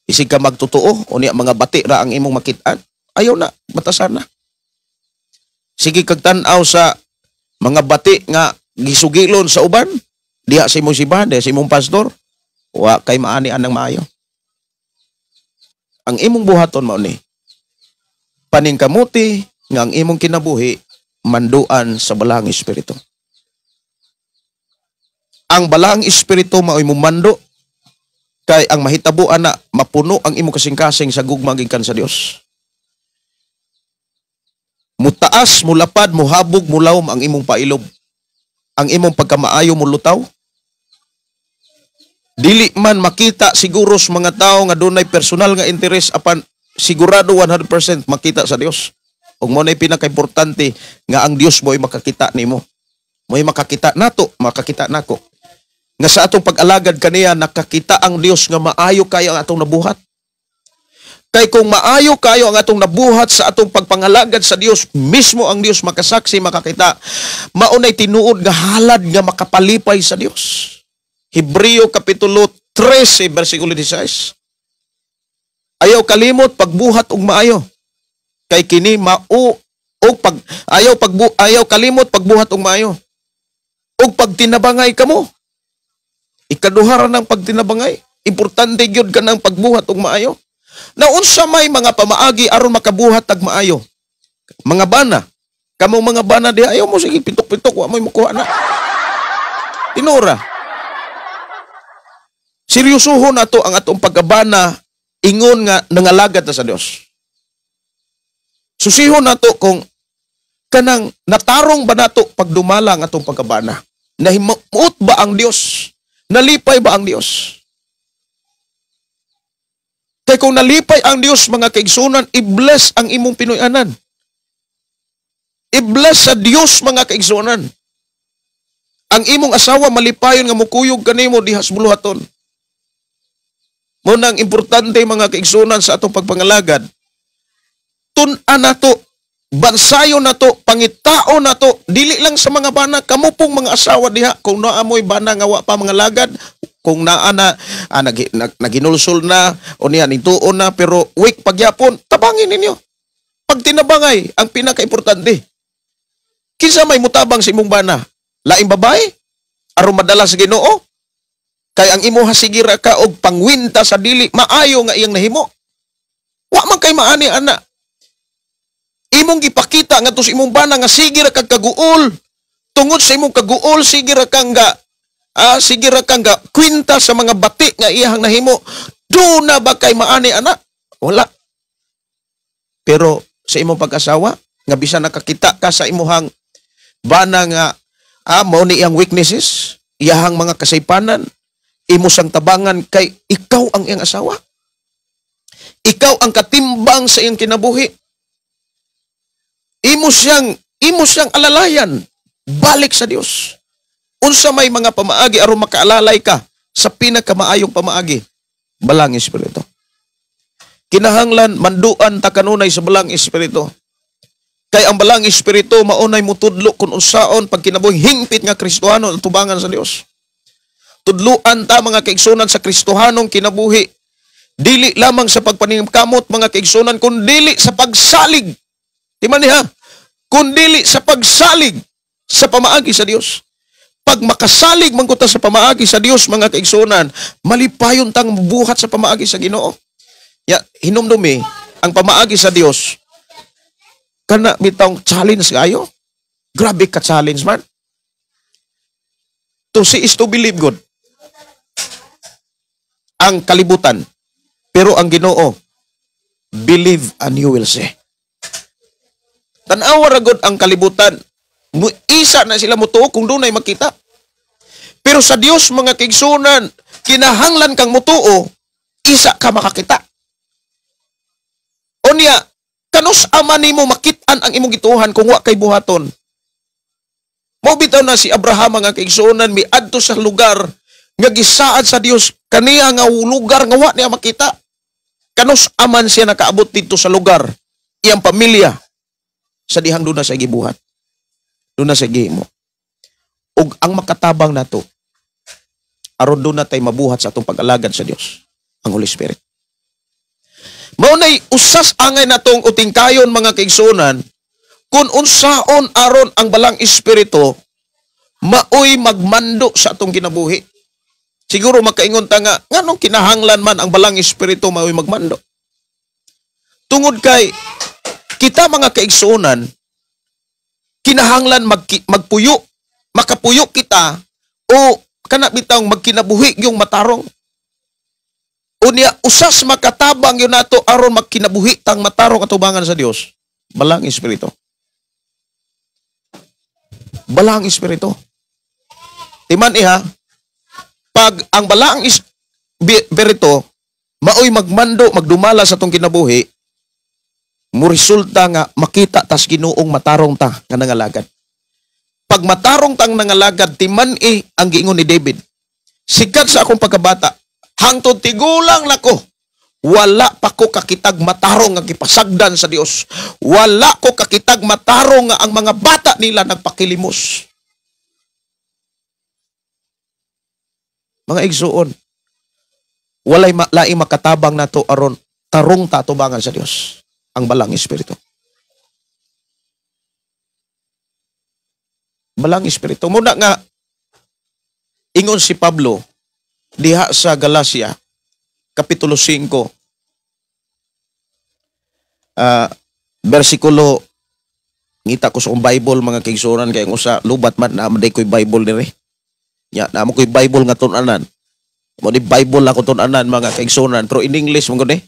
isig ka magtotoo unya mga bati ra ang imong makit-an. Ayaw na, batasan na. Sige kag tan-aw sa mga bati nga gisugilon sa uban, Diha sa imong simbahan, diha sa imong pastor, wa kay maani anang maayo. Ang imong buhaton mao ni paningkamuti nga ang imong kinabuhi manduan sa Balaang Espiritu. Ang Balaang Espiritu mao'y mumando kay ang mahitabo ana mapuno ang imong kasing-kasing sa gugma gikan sa Dios. Mutaas, mulapad, muhabog, mulawom ang imong pailob. Ang imong pagkamaayo mulutaw. Dili man makita siguro sa mga tao nga dunay personal nga interes, apan sigurado 100% makita sa Dios. Ug mo na'y pinakaimportante nga ang Dios mo'y makakita nimo. Mo'y makakita nato, makakita nako. Nga sa atong pag-alagad kaniya nakakita ang Dios nga maayo kayo ang atong nabuhat. Kay kung maayo kayo ang atong nabuhat sa atong pagpangalagad sa Dios, mismo ang Dios makasaksi, makakita. Maunay tinuod nga halad nga makapalipay sa Dios. Hebreo Kapitulo 13, versikulo 16. Ayaw kalimot pagbuhat og maayo. Kay kini mao og pag ayaw pagbu ayaw kalimot pagbuhat og maayo. Og pagtinabangay kamo. Ikaduha ra ng pagtinabangay. Importante gyud kanang pagbuhat og maayo. Naunsa may mga pamaagi aron makabuhat og maayo? Mga bana, kamong mga bana diha ayaw mo sige pitok-pitok wa moy mukuha na. Tinura. Seryosohon nato ang atong pagkabana ingon nga nangalagad na sa Dios. Susihon nato kung kanang natarong ba nato pagdumala ang atong pagkabana. Nahimuot ba ang Dios? Nalipay ba ang Dios? Kay kung nalipay ang Dios, mga kaigsunan, i-bless ang imong Pinoy-anan. I-bless sa Dios, mga kaigsunan. Ang imong asawa malipayon nga mukuyog kanimo diha sa buluhaton. Munang importante, mga kaigsunan, sa atong pagpangalagad, tun-an nato, bansayon nato, pangitao nato, dili lang sa mga bana, kamo pong mga asawa diha, kung naa mo'y bana nga wa pa mga lagad, kung naa na, naginulsol na, o niya, nituon na, pero weak pagyapon, tabangin ninyo. Pag tinabangay, ang pinaka-importante. Kinsa may mutabang sa imong bana? Laing babae? Aron madala sa Ginoo? Kay ang imo hasigira ka og pangwinta sa dili maayo nga iyang nahimo. Wa man kay maani ana. Imong gipakita ngadto sa imong bana nga sige ra kag kaguol. Tungod sa imong kaguol sige ra kang ga sige ra kang ga kwinta sa mga bati nga iyang nahimo. Do na ba kay maani ana? Wala. Pero sa imong pag-asawa nga bisan nakakita ka sa imuhang bana nga mao ni iyang weaknesses, iyahang mga kasaypanan, imo sang tabangan kay ikaw ang iyang asawa. Ikaw ang katimbang sa iyang kinabuhi. Imo siyang alalayan balik sa Dios. Unsa may mga pamaagi aron makaalalay ka sa pinakamaayong pamaagi? Balang Espiritu. Kinahanglan manduan ta kanunay sa Balang Espiritu. Kay ang Balang Espiritu maunay mutudlo kung unsaon pagkinabuhi hingpit nga Kristohano ang tubangan sa Dios. Tudluan ta, mga kaigsunan, sa Kristohanong kinabuhi. Dili lamang sa pagpaningkamot, mga kaigsunan, kundili sa pagsalig. Timan niya, kundili sa pagsalig sa pamaagi sa Dios. Pag makasalig man kuta sa pamaagi sa Dios, mga kaigsunan, malipayon tang buhat sa pamaagi sa Ginoo. Ya, hinumdumi ang pamaagi sa Dios. Kana bitawng challenge kayo. Grabe ka challenge man. To see is to believe God. Ang kalibutan. Pero ang Ginoo, believe and you will see. Tan-awa ra gud ang kalibutan. Isa na sila mutuo kung dunay makita. Pero sa Dios, mga kaigsunan, kinahanglan kang mutuo, isa ka makakita. Unya, kanus ama nimo makit-an ang imong gituohan kung wa kay buhaton? Mao bitaw na si Abraham, mga kaigsunan, miadto sa lugar nga gisaad sa Dios kaniya nga lugar nga wa niya makita. Kanus aman siya nakaabot dito sa lugar, iyang pamilya, sa dihang doon na sa gibuhat, doon na sa gihimo. Ug ang makatabang nato aron doon na tay mabuhat sa atong pag-alagad sa Dios, ang Holy Spirit. Mao nay usas angay natong utingkayon, mga kaigsunan, kung unsaon aron ang Balang Espiritu maoy magmando sa atong kinabuhi. Siguro makaingon ta nga nganong kinahanglan man ang balang espiritu maoy magmando? Tungod kay kita mga kaigsuonan, kinahanglan magpuyo, makapuyo kita o kana bitawng magkinabuhi yung matarong. Unya usas makatabang yun nato aron magkinabuhi tang matarong atubangan sa Dios. Balang espiritu. Balang espiritu. Timan iha, pag ang balaang espiritu maoy magmando, magdumala sa atong kinabuhi, muresulta nga makita tas Ginoong matarong ta nga nangalagad. Pag matarong tang nangalagad, timan ang giingon ni David, sikat sa akong pagkabata, hangtod tigulang nako, wala pa ko kakitag matarong nga gipasagdan sa Dios. Wala ko kakitag matarong nga ang mga bata nila nagpakilimos. Mga igsuon, walay laing makatabang nato aron tarong tatubangan sa Dios ang balang espiritu. Balang espiritu. Muna nga ingon si Pablo diha sa Galacia kapitulo 5 bersikulo, ngita ko sa akong Bible mga kaigsuonan kay ang usa lubat man na maday ko'y Bible dire. Ya, na mo ko'y Bible nga tun-anan. Mo ni Bible ako tun-anan mga kaigsuonan, pero in English man gud eh.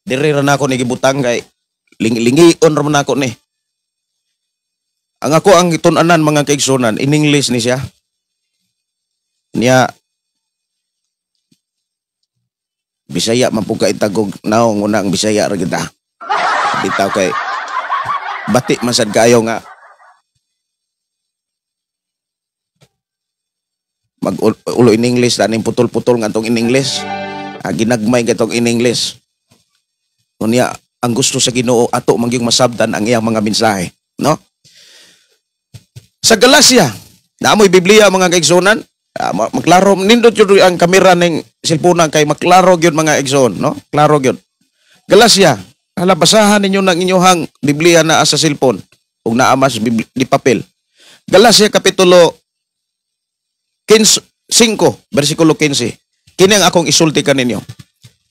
Dire ra nako ni gibutang kay lingi-lingion ra man nako ni. Ang ako ang tun-anan mga kaigsuonan, in English ni siya. Niya Bisaya man pud kay tagog naong una ang Bisaya ra kita. Bitaw kay bati man sad kaayo nga mag ulo in English taning putol-putol nga atong in English. Ginagmay katong in English. Unya ang gusto sa Ginoo ato mangyung masabtan ang iyang mga mensahe, no? Sa Galacia, naamoy Biblia mga kaigsuonan. Maklaro nindot jud ang kamera ning selponan kay maklaro gyud mga igsoon, no? Klaro gyud. Galacia, hala basahan ninyo ng inyohang Biblia naa sa cellphone ug naa mas di papel. Galacia kapitulo 5 bersikulo 15. Kini ang akong isulti kaninyo.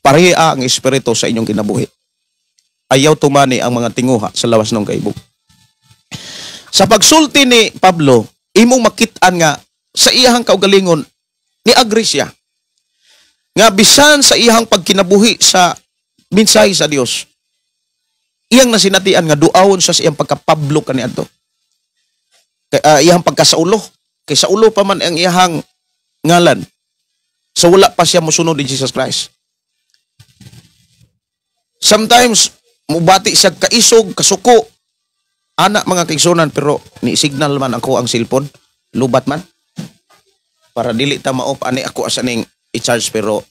Pareha ang espiritu sa inyong kinabuhi. Ayaw tumani ang mga tinguha sa lawas ng kaibog. Sa pagsulti ni Pablo, imong makit-an nga sa iyahang kaugalingon ni agree siya nga bisan sa iyahang pagkinabuhi sa mensahe sa Dios, iyang nasinatian nga duawon siya sa iyang pagka-Pablo kaniadto. Kay iyang pagkasaulo, kay Saulo pa man ang iyahang ngalan. So wala pa siya mosunod ni Jesus Christ. Sometimes mubati siya kaisog, kasuko, ana mga kaigsunan, pero ni signal man ako ang cellphone, lubat man. Para dili ta ma-off ani ako asa ning i-charge, pero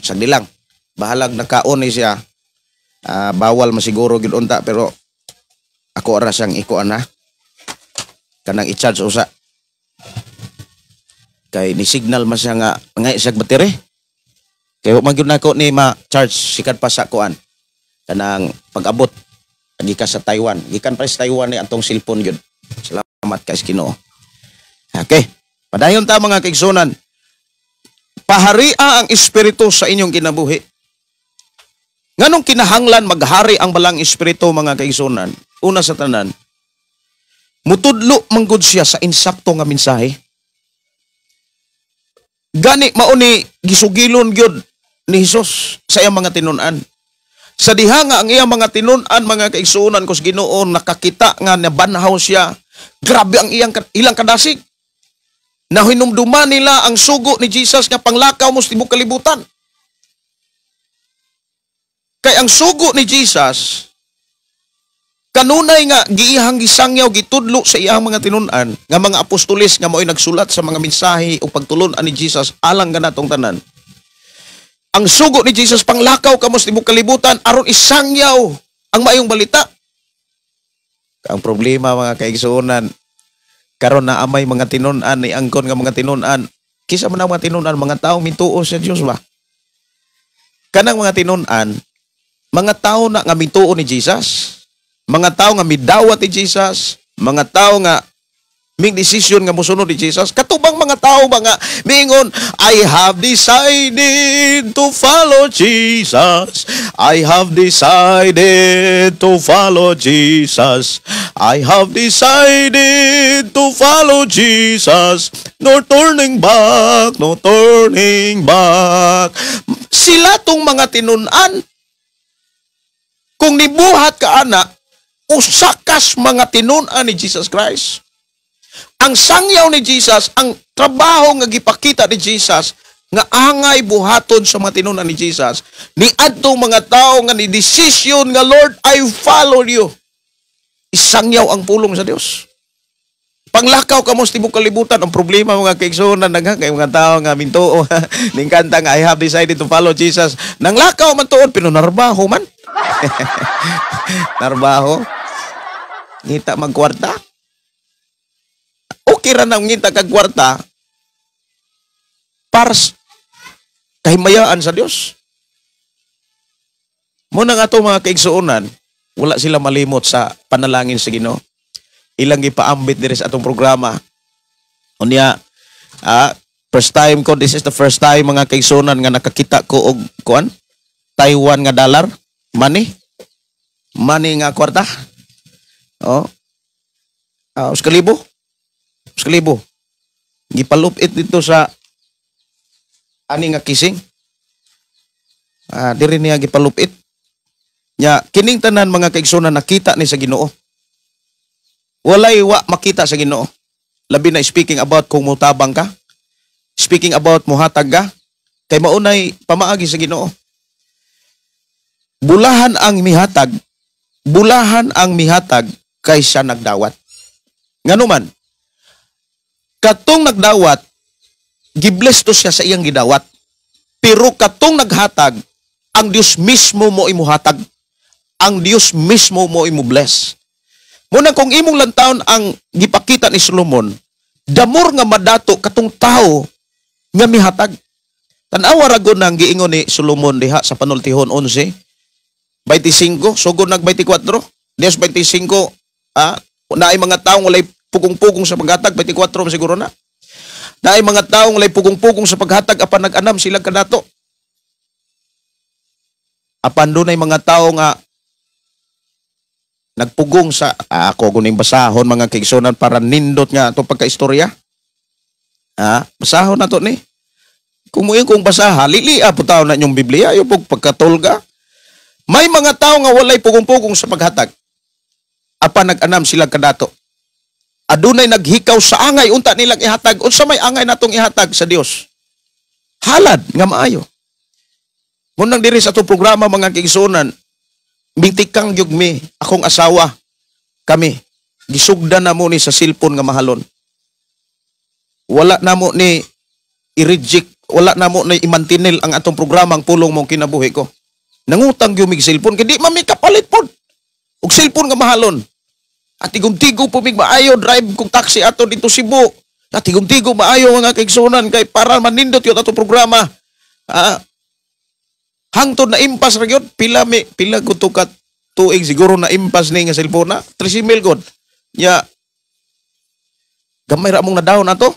sagdi lang. Bahalag nakaon ni siya. Bawal masiguro gyud unta, pero ako ara siyang ikuan ha. Kanang i-charge usa. Kay ni signal man siya nga ngay siya battery. Kay wa man gyud nako ni ma-charge sikat pa sa kuan. Kanang pag-abot gikan sa Taiwan. Gikan pa sa Taiwan ni atong cellphone gyud. Salamat kay Ginoo. Okay. Padayon ta mga kaigsunan. Paharia ang espiritu sa inyong kinabuhi. Nganong kinahanglan maghari ang balang espiritu mga kaigsunan? Una sa tanan, mutudlo manggod siya sa insakto nga mensahe. Gani mao ni gisugilon gyud ni Hesus sa iyang mga tinun-an. Sa diha nga ang iyang mga tinun-an mga kaigsuonan kus Ginoo nakakita nga nabanhaw siya. Grabe ang iyang ilang kadasig. Nahinumduman nila ang sugo ni Jesus nga panglakaw mo sa tibuok kalibutan. Kay ang sugo ni Jesus kanunay nga giihang gisangyaw gitudlo sa iyang mga tinun-an nga mga apostoles nga mao'y nagsulat sa mga mensahe o pagtulon-an ni Jesus alang kanatong tanan. Ang sugo ni Jesus panglakaw kamo sa tibuok kalibutan aron isangyaw ang maayong balita. Ang problema mga kaigsuonan, karon na amay mga tinun-an ni angkon nga mga tinun-an, kisa man ang mga tinun-an mga tawo mituo sa Dios ba? Kanang mga tinun-an, mga tawo na nga mituo ni Jesus. Mga tao nga midawat ni Jesus, mga tao nga ming desisyon nga mosunod ni Jesus, katubang mga tao ba nga miingon, I have decided to follow Jesus. I have decided to follow Jesus. I have decided to follow Jesus. No turning back, no turning back. Sila tong mga tinun-an. Kung nibuhat ka ana, usakas mga tinun-an ni Jesus Christ. Ang sangyaw ni Jesus, ang trabaho nga gipakita ni Jesus, nga angay buhaton sa mga tinun-an ni Jesus, ni adtong mga tao nga ni desisyon nga, Lord, I follow you. Isangyaw ang pulong sa Dios. Panglakaw ka mo sa tibok kalibutan, ang problema mga kaigsuonan, daghan kay mga tao nga mintuo ning kanta nga I have decided to follow Jesus. Nanglakaw man tuod pero narbaho man. Narbaho. Ngita magkwarta. Okay ra nang ngita kag kwarta para kahimayaan sa Dios. Muna nga to mga kaigsuonan, wala sila malimot sa panalangin sa Ginoo. Ilang gipaambit diri sa atong programa. Unya, first time ko, this is the first time mga kaigsuonan nga nakakita ko og kuan Taiwan nga dollar, money. Money nga kwarta. Oh. 1,000. 1,000. Gipalupit dito sa ani nga kising. Diri niya gipalupit. Nya kining tanan mga kaigsuonan nakita ni sa Ginoo. Walay wa makita sa Ginoo. Labi na speaking about kung mutabang ka, speaking about muhatag ka, kay maunay pamaagi sa Ginoo. Bulahan ang mihatag, bulahan ang mihatag kaysa nagdawat. Nganuman, katong nagdawat, gibless to siya sa iyang gidawat. Pero katong naghatag, ang Dios mismo mo imuhatag. Ang Dios mismo mo imu-bless. Muna kung imong lantaon ang gipakita ni Solomon, damor nga madato katong tao nga mihatag. Tan-awa ra gud nang giingon ni Solomon diha sa Panultihon 11, 25, sugod nag 24, Dios 25, naay mga taong walay pugong-pugong sa paghatag, 24 siguro na. Naay mga taong walay pugong-pugong sa paghatag apan nag-anam sila kadato. Apan dunay mga tao nga nagpugong sa ako guning basahon mga kaigsuonan para nindot nga ato pagkaistorya. Basahon na to ni. Kung moingon kong basaha, lili po tao na inyong Biblia, ayo pug pagkatulga. May mga tao nga walay pugong-pugong sa paghatag. Apan nag-anam sila kadato. Adunay naghikaw sa angay unta nilang ihatag. Unsa may angay natong ihatag sa Dios? Halad nga maayo. Munang diri sa atong programa mga kaigsuonan, mintikang gyud mi, akong asawa, kami, gisugdan na mo ni sa cellphone nga mahalon. Wala na mo ni i-reject, wala na mo ni imantinil ang atong programa ang pulong mong kinabuhi ko. Nangutang gyud mig cellphone, kay di man mi kapalit pod. Og cellphone nga mahalon. At tigom-tigo po mig maayo, drive kong taxi ato dito Cebu. At tigom-tigo maayo mga kaigsuonan kay para manindot yun atong programa. Hangtod na impas ra gyud, pila mi, pila gud to ka tuig siguro na impas ni nga cellphone na 13,000 gud. Nya gamay ra mong nadawon ato.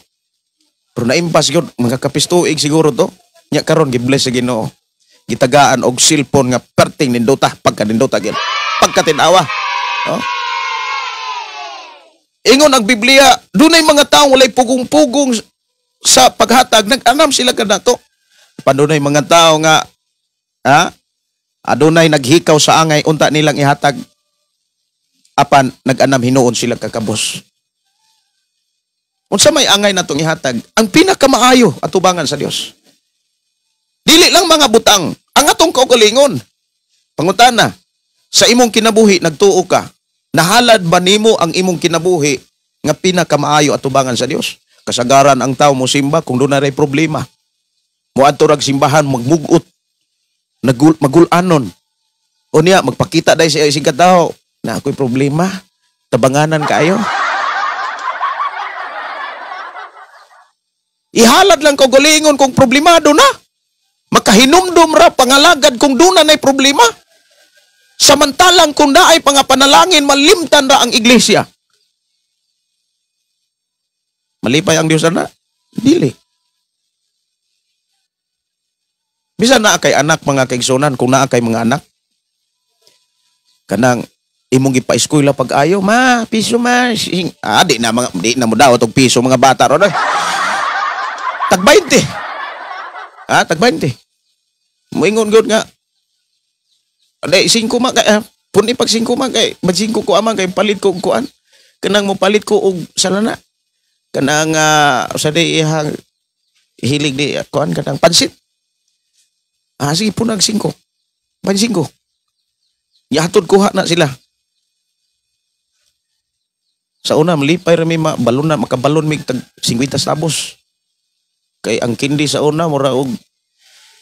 Pero na impas gyud mga kapis tuig siguro to. Nya karon gi-bless sa Ginoo. Gitagaan og cellphone nga perting nindota, pagka nindota gyud. Pagkatinawa. Oh. Ingon ang Biblia, dunay mga taong walay pugong-pugong sa paghatag, nag-anam sila kanato. Panunay mga tao nga adunay naghikaw sa angay unta nilang ihatag, apan nag-anam hinuon sila kakabos. Unsa may angay natong ihatag? Ang pinakamaayo atubangan sa Dios. Dili lang mga butang, ang atong kaugalingon. Pangutana, sa imong kinabuhi nagtuo ka, nahalad ba nimo ang imong kinabuhi nga pinakamaayo atubangan sa Dios? Kasagaran ang tao mo simba kung doon na ray problema. Moadto rag simbahan magmugot, magulanon. O niya magpakita dai sa isig ka tawo na ako'y problema, tabanganan kaayo. Ihalad lang kaugalingon kung problemado na. Makahinumdum ra pangalagad kung doon na nay problema. Samantalang kung naay pangapanalangin, malimtan ra ang iglesia. Malipay ang Dios ana? Dili. Bisan naa kay anak mga kaigsunan, kung naa kay mga anak, kanang imong gipa-eskwela pag-ayo, ma, piso ma, di na mga, di na mo daw tog piso mga bata ron. Tag 20. Tag 20. Moingon gyud nga. Dai 5 ma kay puni pag 5 ma kay mag 5 ko amang kay palit ko og kuan. Kanang mo palit ko og salana. Kanang sa di ihang hilig di kuan kanang pansit. Sige punag 5. Pan 5. Yahatod kuha na sila. Sa una malipay ra mi balon na makabalon mig tag 50 centavos. Kay ang kindi sa una mura og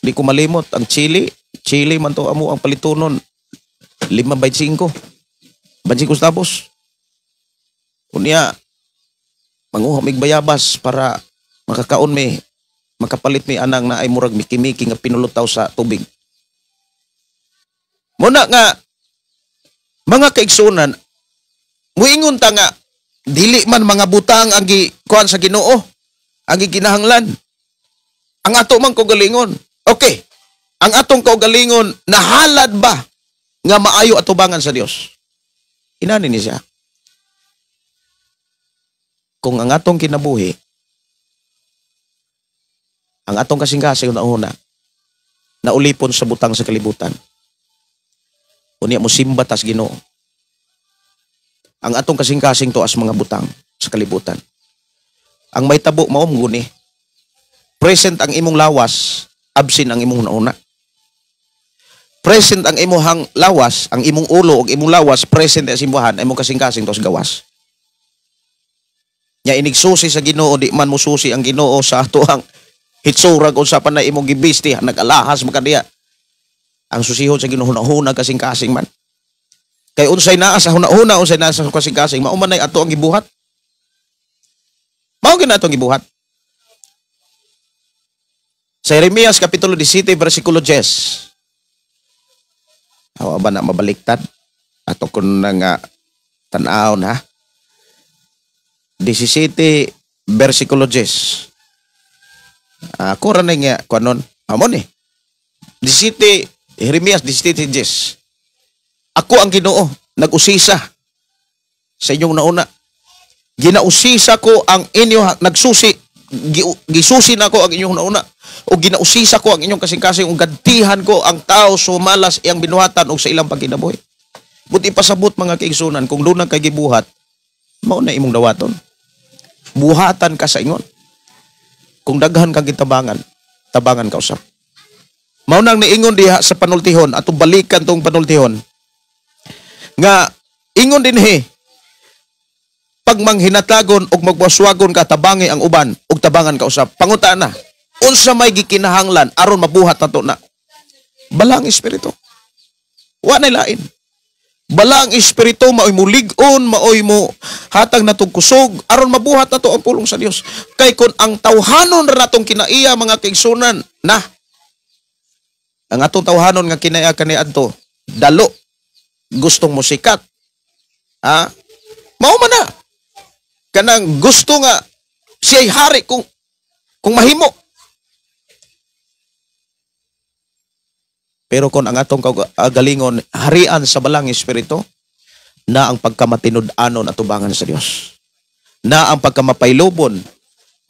di ko malimot ang chili, chili man to amo ang palitunon 5 by 5. 25 centavos. Unya manguha mig bayabas para makakaon mi, makapalit mi anang na ay murag miki-miki nga pinulutaw sa tubig. Muna nga mga kaigsunan, muingon ta nga dili man mga butang ang gikuan sa Ginoo, ang gikinahanglan. Ang ato man kaugalingon. Okay. Ang atong kaugalingon nahalad ba nga maayo atubangan sa Dios? Inani ni siya. Kung ang atong kinabuhi, ang atong kasing-kasing una-una, naulipon sa butang sa kalibutan. Unya mo simba tas Ginoo. Ang atong kasing-kasing to as mga butang sa kalibutan. Ang may tabo mao guni. Present ang imong lawas, absent ang imong una-una. Present ang imong lawas, ang imong ulo ug imong lawas present sa simbahan, imong kasing-kasing to sa gawas. Nya inigsusi sa Ginoo, di man mususi ang Ginoo sa atoang hitsurag unsa pa na imong gibisti, nag-alahas makadiya. Ang susihon sa Ginoo hunahuna kasing-kasing man. Kay unsay naa sa hunahuna, unsay naa sa kasing-kasing, mao man nay ato ang gibuhat. Mao gyud na atong gibuhat. Sa Jeremias kapitulo 17 versikulo 10. Awa ba na mabaliktad? Ato kun na nga tan-awon ha. 17 versikulo 10. Ako ra na nga kuanon. Amo ni. 17 Jeremias 17:10. Ako ang Ginoo, nag-usisa sa inyong nauna. Ginausisa ko ang inyo, nagsusi, gisusi na ko ang inyong nauna. O ginausisa ko ang inyong kasing-kasing, o gantihan ko ang tao sumalas iyang binuhatan o sa ilang pagkinabuhi. Buti pasabot mga kaigsunan, kung doon kay gibuhat, mao na imong dawaton. Buhatan ka sa ingon. Kung daghan kang gitabangan, tabangan ka usab. Mao nang niingon diha sa panultihon, atong balikan tong panultihon, nga ingon dinhi, pag manghinatagon og magwaswagon ka, tabangi ang uban og tabangan ka usab. Panguta na, unsa may gikinahanglan aron mabuhat nato na? Balang espiritu. Wa nay lain. Balang espiritu maoy mulig-on, maoy mo hatag natong kusog aron mabuhat nato ang pulong sa Dios. Kay kun ang tawhanon ra natong kinaiya mga kaigsunan na, ang atong tawhanon nga kinaiya kaniadto, dalo, gustong musikat. Ha? Mao man na. Kanang gusto nga siya'y hari kung mahimo. Pero kung ang atong kagalingon harian sa balang espiritu, na ang pagkamatinud-anon atubangan sa Dios. Na ang pagkamapailobon,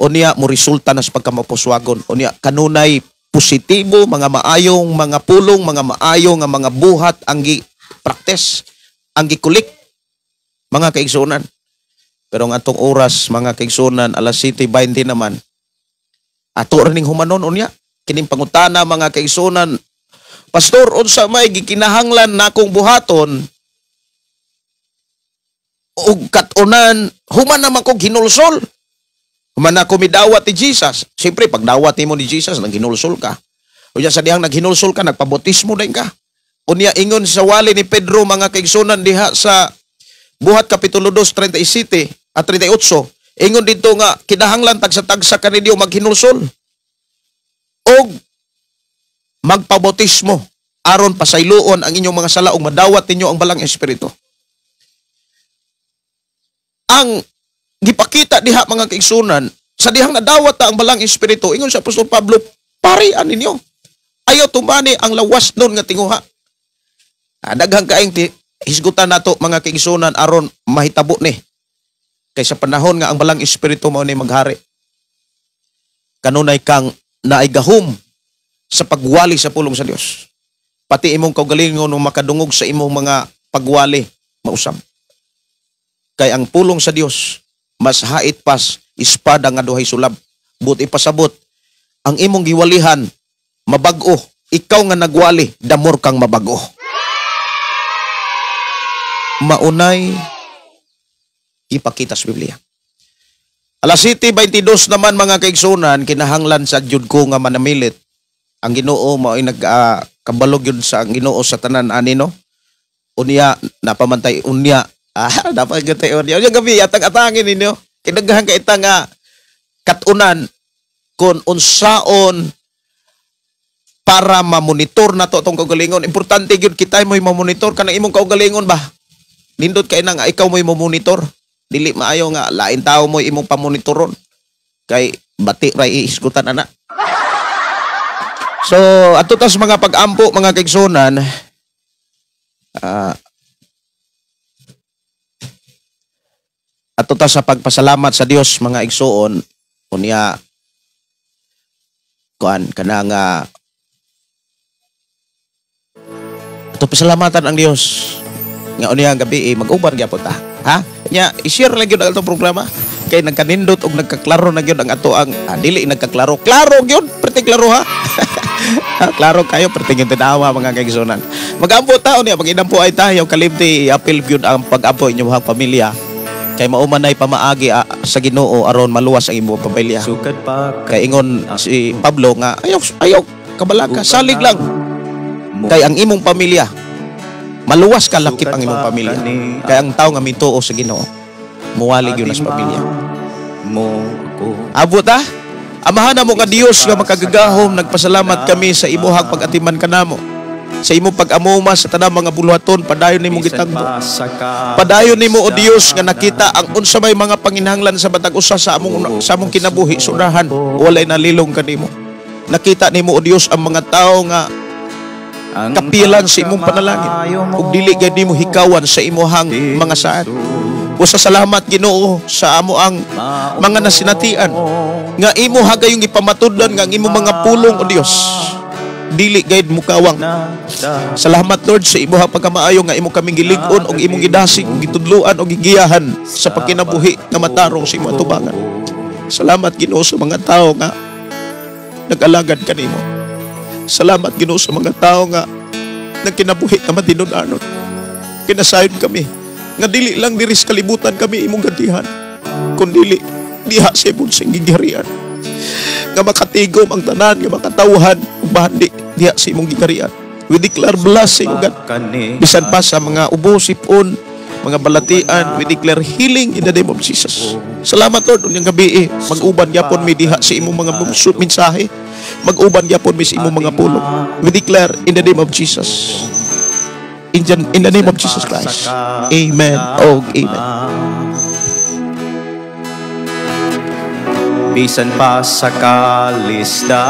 unya mo resulta na sa pagkamapuswagon, unya kanunay positibo, mga maayong mga pulong, mga maayong nga mga buhat ang gi-praktis, ang gikulik, mga kaigsunan. Pero ang atong oras, mga kaigsunan, alas 7:20 naman, ato rin humanon unya. Kining pangutana, mga kaigsunan, Pastor, unsa may gikinahanglan nakong buhaton og kat-unan, human naman kog hinulsol. Human ako midawat ni Jesus. Siyempre, pag dawat nimo ni Jesus, naghinulsol ka. Unya sa dihang naghinulsol ka, nagpabautismo din ka. Unya ingon sa wali ni Pedro, mga kaigsunan, diha sa Buhat Kapitulo 2, 37 at 38, ingon dito nga, kinahanglan tagsa-tagsa kaninyo maghinulsol og magpabautismo. Aron pasayloon ang inyong mga sala ug madawat ninyo ang balang espiritu. Ang gipakita diha mga kaigsunan, sa dihang nadawat ta ang balang espiritu, ingon sa Apostol Pablo, parian ninyo. Ayaw tumani ang lawas nun nga tinguha. Daghang kaing hisgutan nato mga kaigsunan aron mahitabo ni. Kay sa panahon nga ang balang espiritu mao ni maghari. Kanunay kang naigahom sa pagwali sa pulong sa Dios. Pati imong kaugalingon nung makadungog sa imong mga pagwali, mausab. Kay ang pulong sa Dios mas hait pas espada nga duhay sulab. Buti pasabot, ang imong giwalihan mabag-o. Ikaw nga nagwali, damor kang mabag-o. Maunay ipakita sa Biblia. Alas 7:22 naman mga kaigsunan, kinahanglan sa jud ko nga manamilit. Ang Ginoo mao'y nagkabalog yun sa ang Ginoo sa tanan ani, no? Unya napamantay unya. Dapat gatay unya. Unya gabi atang-atangin ninyo. Kinagahan ka ita nga katunan kung unsaon para mamonitor na to atong kaugalingon. Importante gyud kita mo'y mamonitor kanang imong kaugalingon ba? Nindot kay na nga ikaw mo'y mamonitor. Dili maayo nga lain tao mo'y imong pamonitoron. Kay bati ray iisgutan ana. So, ato tas mga pag-ampo mga kaigsunan, ato tas sa pagpasalamat sa Dios mga igsuon, unya kuan kanang ato pasalamatan ang Dios nga unya gabi mag-uban gyapon ta. Ha? Nya i-share lang gyud ang atong programa kay nagkanindot og nagkaklaro na gyud ang ato ang dili nagkaklaro, klaro gyud, perti klaro ha. Klaro kayo, perti gyud tinawa mga kaigsunan. Mag-ampo ta unya, pag-inampo ay tayo kalimti i-apil gyud ang pag-ampo inyong pamilya kay mao man ay pamaagi sa Ginoo aron maluwas ang imong pamilya. Kay ingon si Pablo nga ayaw ayaw kabalaka, salig lang kay ang imong pamilya maluwas ka lakip ang imong pamilya. Kay ang tao nga mituo sa Ginoo muwali gyud sa pamilya. Abot ah. Amahan mo nga Dios nga makagagahom, nagpasalamat kami sa imuhang pag-atiman kanamo. Sa imong pag-amuma sa tanang mga buluhaton, padayon nimong gitagbo. Padayon nimo o Dios nga nakita ang unsa may mga panginahanglan sa matag usa sa among kinabuhi sunahan, walay nalilong kanimo. Nakita nimo o Dios ang mga tawo nga kapilan sa imong panalangin ug dili gayud nimo hikawan sa imuhang mga saad. Usa salamat Ginoo sa amo ang mga nasinatian nga imo hagayong ipamatud-an nga ang imong mga pulong o Dios dili gayud mukawang. Salamat Lord sa imuha pagkamaayo nga imo kaming gilig-on og imong gidasig, gitudloan og gigiyahan sa pagkinabuhi nga matarong sa imong atubangan. Salamat Ginoo sa mga tawo nga nag-alagad kanimo. Salamat Ginoo sa mga tawo nga nagkinabuhi nga matinud-anon. Kinasayod kami nga dili lang diri sa kalibutan kami imong gantihan, kundili diha sa imong gigiharian. Nga makatigom ang tanan, nga makatawhan ug bahandi diha sa imong gigiharian. We declare blessing, O God. Bisan pa sa mga ubo, sipon, mga balatian, we declare healing in the name of Jesus. Salamat Lord, unyang gabi mag-uban gyapon mi diha sa imong mga mensahe. Mag-uban gyapon mi sa imong mga pulong. We declare in the name of Jesus. In the name of Jesus Christ. Amen. Oh, amen. Bisan pa sa kalisdanan.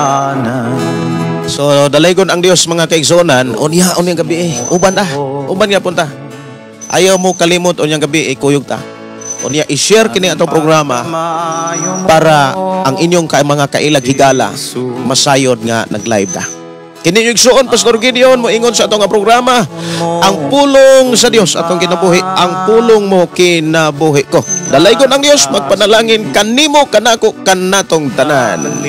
So, dalaygon ang Dios mga kaigsunan. Unya, unyang gabi uban ah. Uban gyapon ta. Ayaw mo kalimot unyang gabi kuyog ta. Unya i-share kini atong programa para ang inyong mga kailag higala masayod nga nag-live ta. Kini yung igsuon Pastor Gideon moingon sa atong programa, ang pulong sa Dios atong kinabuhi, ang pulong mo kinabuhi ko. Dalaygon ang Dios magpanalangin kanimo, kanako, kanatong tanan.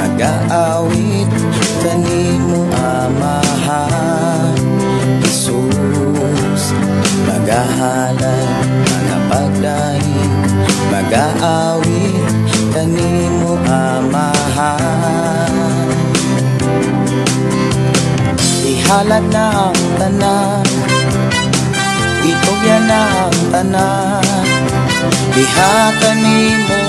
Nagaawit kanimo Amahan Jesus, magahalad magapagdaig, magaawit kanimo Amahan. Ihalad na ang tanan, itong Kaya na ang tanan. Diha kanimo.